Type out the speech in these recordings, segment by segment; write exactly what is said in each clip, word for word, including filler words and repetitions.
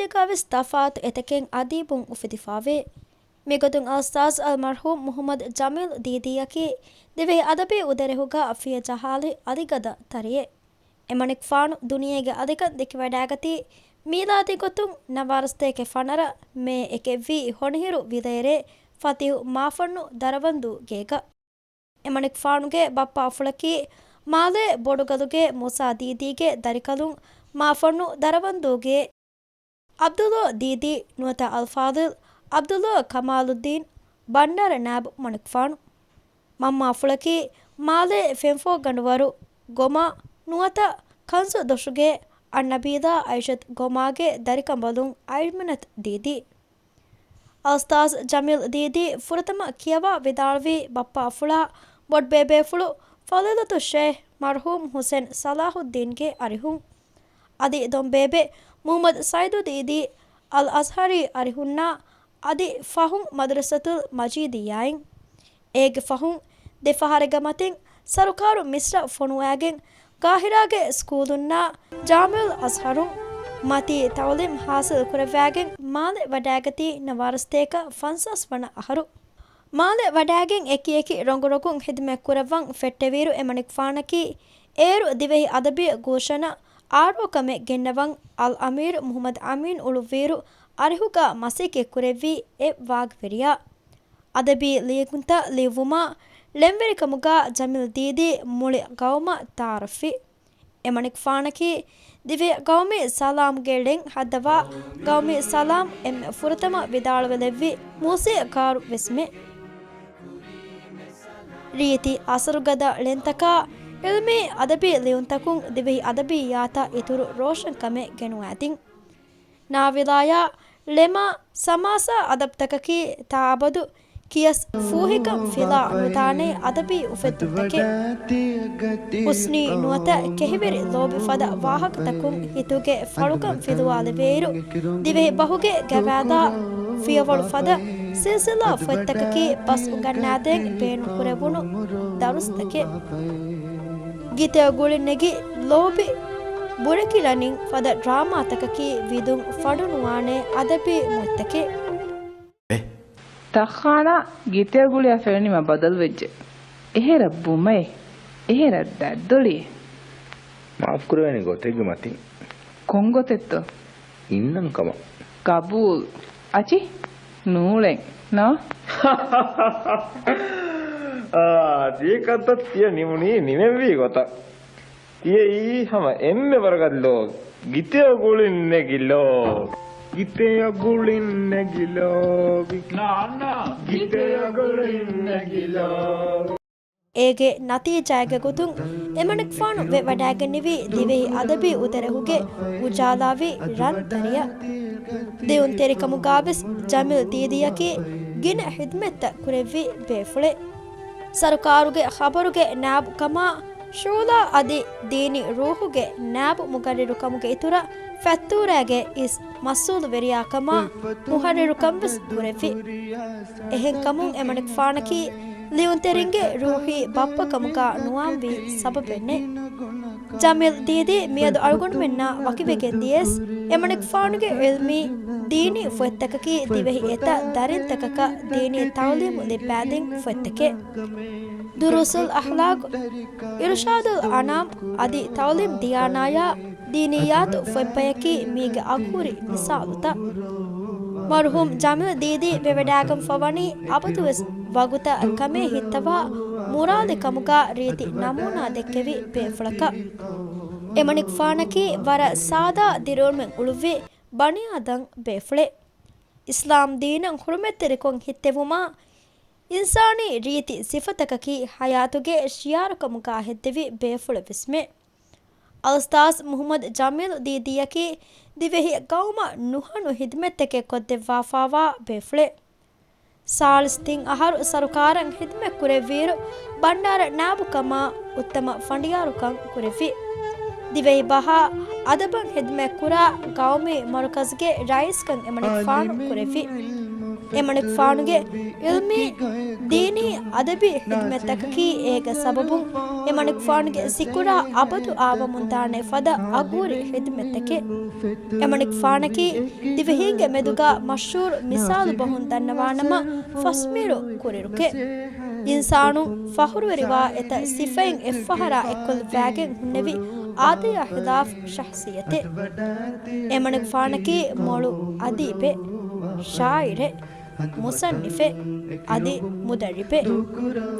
އެކަމުގަވެސް ތަފާތު އެތަކެއް އަދީބުން އުފެދިފާވޭ. މިގޮތުން އަލްއުސްތާޛު އަލްމަރްޙޫމް މުޙައްމަދު ޖަމީލް ދީދީއަކީ ދިވެހި އަދަބީ އުދަރެހުގަ ފިޔަ ޖަހާލި އަލިގަދަ ތަރިއެއް. އެމަނިކުފާނު ދުނިޔޭގެ އަލިކަން ދެކިވަޑައިގަތީ މީލާދީ ގޮތުން ނަވާރަ ސަތޭކަ ފަނަރަ މޭ އެކެއްވީ ހޮނިހިރު ވިލައެރޭ ފަތިހު މާފަންނު ދަރަވަންދޫ ގޭގަ. އެމަނިކުފާނުގެ ބައްޕަ އަފުޅަކީ މާލޭ ބޮޑުގަލުގެ މޫސާ ދީދީގެ ދަރިކަލުން މާފަންނު ދަރަވަންދޫގެ ޢަބްދުﷲ ދީދީ ނުވަތަ އަލްފާޟިލް ޢަބްދުﷲ ކަމާލުއްދީން ބަންޑާރަ ނާއިބު މަނިކުފާނު. މަންމަ އަފުޅަކީ މާލޭ ފެންފޯގަނޑުވަރު ގޮމާ ނުވަތަ ކަންޒު ދޮށުގެ އަންނަބީލާ އައިޝަތު ގޮމާގެ ދަރިކަނބަލުން އައިމިނަތު ދީދީ. އަލްއުސްތާޛު ޖަމީލް ދީދީ ފުރަތަމަ ކިޔަވާ ވިދާޅުވީ ބައްޕަ އަފުޅާ ބޮޑުބޭބޭފުޅު ފަޟީލަތުއްޝޭޚް މަރްޙޫމް ޙުސެން ޞަލާޙުއްދީންގެ އަރިހުން. އަދި ދޮންބޭބެ މުޙައްމަދު ސައިދު ދީދީ އަލްއަޒްހަރީ އަރިހުންނާ އަދި ފަހުން މަދްރަސަތުލް މަޖީދިއްޔާއިން. އޭގެ ފަހުން ދެ ފަހަރެއްގެ މަތިން ސަރުކާރު މިސްރަށް ފޮނުވައިގެން ގާހިރާގެ ސްކޫލުންނާ ޖާމިޢުލް އަޒްހަރުން މަތީ ތަޢުލީމް ޙާޞިލް ކުރައްވައިގެން މާލެ ވަޑައިގަތީ ނަވާރަ ސަތޭކަ ފަންސާސް ވަނަ އަހަރު. މާލެ ވަޑައިގެން އެކިއެކި ރޮނގުރޮނގުން ޚިދުމަތް ކުރައްވަން ފެއްޓެވިއިރު އެމަނިކުފާނަކީ އޭރު ދިވެހި އަދަބީ ގުލްޝަނަށް އާރްއޯ ކަމެއް ގެންނަވަން އަލްއަމީރު މުޙައްމަދު އަމީން އުޅުއްވިއިރު އަރިހުގަ މަސައްކަތް ކުރެއްވީ އެ ވާގިވެރިޔާ. އަދަބީ ލިޔުންތައް ލިޔުއްވުމާ ޅެންވެރިކަމުގަ ޖަމީލް ދީދީ މުޅި ގައުމަށް ތަޢާރަފްވި. އެމަނިކުފާނަކީ ދިވެހި ގައުމީ ސަލާމްގެ ޅެން ހައްދަވާ ގައުމީ ސަލާމް އެންމެ ފުރަތަމަ ވިދާޅުވެލެއްވި މޫސިއްޔަކާރު ވެސްމެ. ރީތި އަސަރުގަދަ ޅެންތަކާ ޢިލްމީ އަދަބީ ލިޔުންތަކުން ދިވެހި އަދަބިއްޔާތަށް އިތުރު ރޯޝަންކަމެއް ގެނުވާދިން. ނާވިލާޔާ ޅެމާ ސަމާސާ އަދަބުތަކަކީ ތާއަބަދު ކިޔަސް ފޫހިކަން ފިލާ ނުދާނެ އަދަބީ އުފެއްދުންތަކެއް. ޙުސްނީ ނުވަތަ ކެހިވެރި ލޯބި ފަދަ ވާހަކަތަކުން ހިތުގެ ފަޅުކަން ފިލުވާލެވޭއިރު، ދިވެހި ބަހުގެ ގަވާއިދާ ފިޔަވަޅު ފަދަ ސިލްސިލާ ފޮތްތަކަކީ ބަސް އުނގަންނާދޭން ބޭނުންކުރެވުނު ދަރުސްތަކެއް. ގިތެޔޮ ގުޅިން ނެގި ލޯބި ބުރެކިލަނިން ފަދަ ޑްރާމާތަކަކީ ވިދުން ފަނޑުނުވާނެ އަދަބީ މުއްތަކެއް. ތައްޚާނާ ގިތެޔޮ ގުޅިއަށް ފެނުނީމަ ބަދަލުވެއްޖެ. އެހެރަ ބުމައެއް، އެހެރަ ދަތްދޮޅިއެއް. މާފްކުރެވޭނެ ގޮތެއްގެ މަތިން. ކޮން ގޮތެއްތޯ؟ އިންނަން ކަމަށް. ގަބޫލް. އަޗި؟ ނޫޅެން. ނޯ؟ އާ، ދިޔަ ކަންތައް ތިޔަ ނިމުނީ ނިމެންވީ ގޮތަށް. ތިޔައީ ހަމަ އެންމެ ވަރަކަށް ލޯބި. ގިތެޔޮ ގުޅިން ނެގި ލޯބި. ގިތެޔޮ ގުޅިން ނެގި ލޯބި. ނާންނާ. ގިތެޔޮ ގުޅިން ނެގި ލޯބި. އޭގެ ނަތީޖާއެއްގެ ގޮތުން އެމަނިކުފާނު ވެވަޑައިގެންނެވީ ދިވެހި އަދަބީ އުދަރެހުގެ އުޖާލާވި ރަން ތަރިއަށް. ލިޔުންތެރިކަމުގާވެސް ޖަމީލް ދީދީއަކީ ގިނަ ޚިދުމަތްތައް ކުރެއްވި ބޭފުޅެއް. ސަރުކާރުގެ ޚަބަރުގެ ނާއިބު ކަމާ، ޝުޢުލާ އަދި ދީނީ ރޫޙުގެ ނާއިބު މުޤައްރިރު ކަމުގެ އިތުރަށް ފަތްތޫރާގެ އިސް މަސްއޫލުވެރިޔާ ކަމާ، މުޙައްރިރުކަން ވެސް ކުރެއްވި. އެހެންކަމުން އެމަނިކުފާނަކީ ލިޔުންތެރިންގެ ރޫޙީ ބައްޕަ ކަމުގާ ނުވާންވީ ސަބަބެއް ނެތް. ޖަމީލް ދީދީ މިއަދު އަޅުގަނޑުމެންނާ ވަކިވެގެން ދިޔަސް، އެމަނިކުފާނުގެ ޢިލްމީ، ދީނީ ފޮތްތަކަކީ ދިވެހި އެތައް ދަރިންތަކަކަށް ދީނީ ތަޢުލީމު ލިއްބާދިން ފޮތްތަކެއް. ދުރޫސުލް އަޚްލާޤް، އިރުޝާދުލް އަނާމް އަދި ތަޢުލީމް ދިޔާނާޔާ ދީނިއްޔާތު ފޮތްބަޔަކީ މީގެ އަގުހުރި މިސާލުތައް. މަރުޙޫމް ޖަމީލް ދީދީ ވެވަޑައިގެންފަވަނީ އަބަދުވެސް ވަގުތަށް ކަމޭ ހިއްތަވާ މުރާލި ކަމުގާ ރީތި ނަމޫނާ ދެއްކެވި ބޭފުޅަކަށް. އެމަނިކުފާނަކީ ވަރަށް ސާދާ ދިރިއުޅުމެއް އުޅުއްވި ބަނީ އާދަމް ބޭފުޅެއް. އިސްލާމް ދީނަށް ޙުރުމަތްތެރިކޮށް ހިއްތެވުމާ، އިންސާނީ ރީތި ސިފަތަކަކީ ޙަޔާތުގެ ޝިޢާރުކަމުގާ ހެއްދެވި ބޭފުޅެއް ވެސްމެ. އަލްއުސްތާޛް މުޙައްމަދު ޖަމީލު ދީދީއަކީ ދިވެހި ގައުމަށް ނުހަނު ހިދުމަތްތަކެއް ކޮށްދެއްވާފާވާ ބޭފުޅެއް. ސާޅީސް ތިން އަހަރު ސަރުކާރަށް ހިދުމަތް ކުރެއްވިއިރު، ބަންޑާރަ ނާއިބުކަމާ އުއްތަމަ ފަނޑިޔާރުކަން ކުރެއްވި. ދިވެހި ބަހާ އަދަބަށް ހިދުމަތްކުރާ ގައުމީ މަރުކަޒުގެ ރައީސްކަން އެމަނިކުފާނު ކުރެއްވި. އެމަނިކުފާނުގެ ޢިލްމީ، ދީނީ، އަދަބީ ޚިދުމަތްތަކަކީ އޭގެ ސަބަބުން އެމަނިކުފާނުގެ ސިކުރާ އަބަދު އާވަމުންދާނެ ފަދަ އަގުހުރި ޚިދުމަތްތަކެއް. އެމަނިކުފާނަކީ ދިވެހީންގެ މެދުގަ މަޝްހޫރު މިސާލު ބަހުން ދަންނަވާނަމަ، ފަސްމީރު ކުރިއިރުކެއް. އިންސާނުން ފަޚުރުވެރިވާ އެތައް ސިފައިން އެއްފަހަރާ އެއްކޮށް ވާގެން ހުންނެވި އާދަޔާ ޚިލާފް ޝަޚްޞިއްޔަތެއް. އެމަނިކުފާނަކީ މޮޅު އަދީބެއް، ޝާޢިރެއް، މުޞައްނިފެއް، އަދި މުދައްރިބެއް.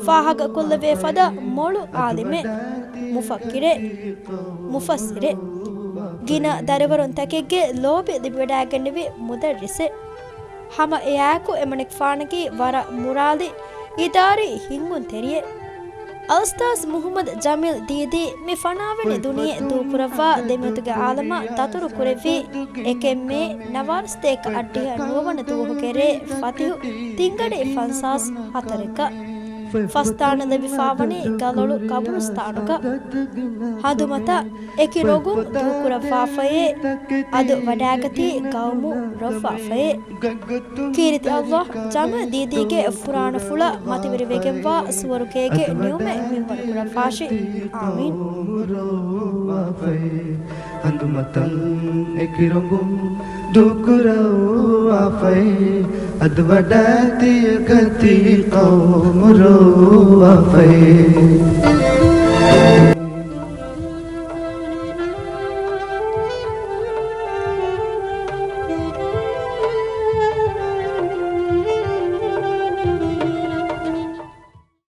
ފާހަގަކޮށްލެވޭ ފަދަ މޮޅު ޢާލިމެއް، މުފައްކިރެއް، މުފައްސިރެއް. ގިނަ ދަރިވަރުންތަކެއްގެ ލޯބި ލިބިވަޑައިގެންނެވި މުދައްރިސެއް. ހަމަ އެއާއެކު އެމަނިކުފާނަކީ ވަރަށް މުރާލި އިދާރީ ހިންގުންތެރިއެއް. އަލްއުސްތާޛް މުޙައްމަދު ޖަމީލް ދީދީ މި ފަނާވަނި ދުނިޔެ ދޫކުރައްވާ ދެމިއޮތުގެ އާލަމަށް ދަތުރު ކުރެއްވީ އެކެއް މޭ ނަވާރަ ސަތޭކަ އަށްޑިހަ ނުވަވަނަ ދުވަހުގެ ރޭ ފަތިހު ތިންގަޑި ފަންސާސް ހަތަރަކަށް. ފަސްދާނަ ލެވިފާވަނީ ގަލޮޅު ޤަބުރުސްތާނުގަ. ހަނދުމަތަށް އެކި ރޮނގުން ދޫކުރައްވާފައޭ، އަދު ވަޑައިގަތީ ގައުމު ރޮއްވާފައޭ. ކީރިތި އަލްލާހް ޖަމީލް ދީދީގެ ފުރާނަފުޅަށް މަތިވެރިވެގެންވާ ސުވަރުގޭގެ ނިޢުމަތް މިންވަރު ކުރައްވާށި. އާމީން. ހަނދުމަތަށް އެކި ރޮނގުން ދޫކުރައްވާފައޭ، އަދު ވަޑައިގަތީ ގަތީ ގައުމު ރޮއްވާފައޭ.